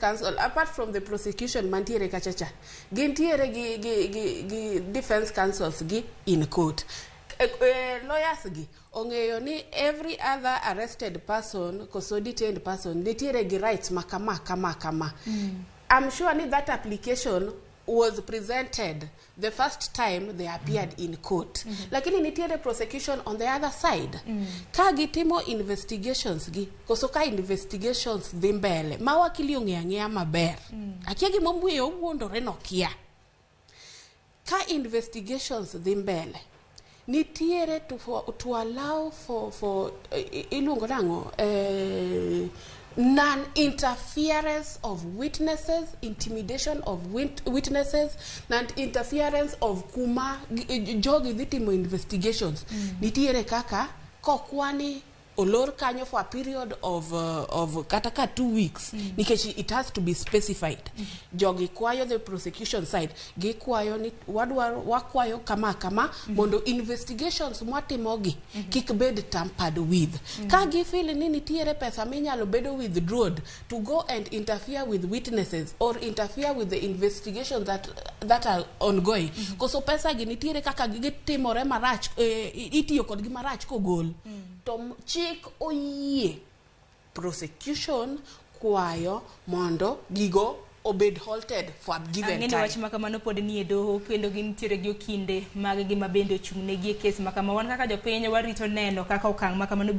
Counsel, apart from the prosecution mantiere kacha cha, gintiere gi defense counsels gi in court. Lawyers gi ong'eyo ni every other arrested person koso detained person nitiere gi rights ma kama kama kama. I'm sure ni that application was presented the first time they appeared in court. Lakini nitiere prosecution on the other side. Ka gitimo investigations gi, koso ka investigations dhi mbele, ma wakili ong'eyo ang'eya maber. Akia gimomiyo owuondore nokia. Ka investigations dhi mbele, nitiere to allow for iluongo nang'o, non interference of witnesses, intimidation of witnesses, non interference of kuma jogi dhi timo investigations. Nitiere kaka kokwani olor kanyo for a period of kata ka 2 weeks, nikech it has to be specified. Jogi kwayo, the prosecution side gikwayo ni wadwaro, wakwayo kama kama mondo investigations mwatimogi kik bed tampered with. Ka gifeel ni nitiere pesa minyalo bedo withdrawn to go and interfere with witnesses or interfere with the investigations that are ongoing, koso pesa gi nitiere kaka gitimore marach, itiyo kodgi marach kogol to chik oyie prosecution kwayo mondo gigo obed halted for a given Ang'e ni time. Wach ma kamano pod nie doho kendo gintiere gi okinde mag gi ma bende ochung' negi e kes ma kama. Wan kaka jopiny warito neno kaka okang' ma kamano.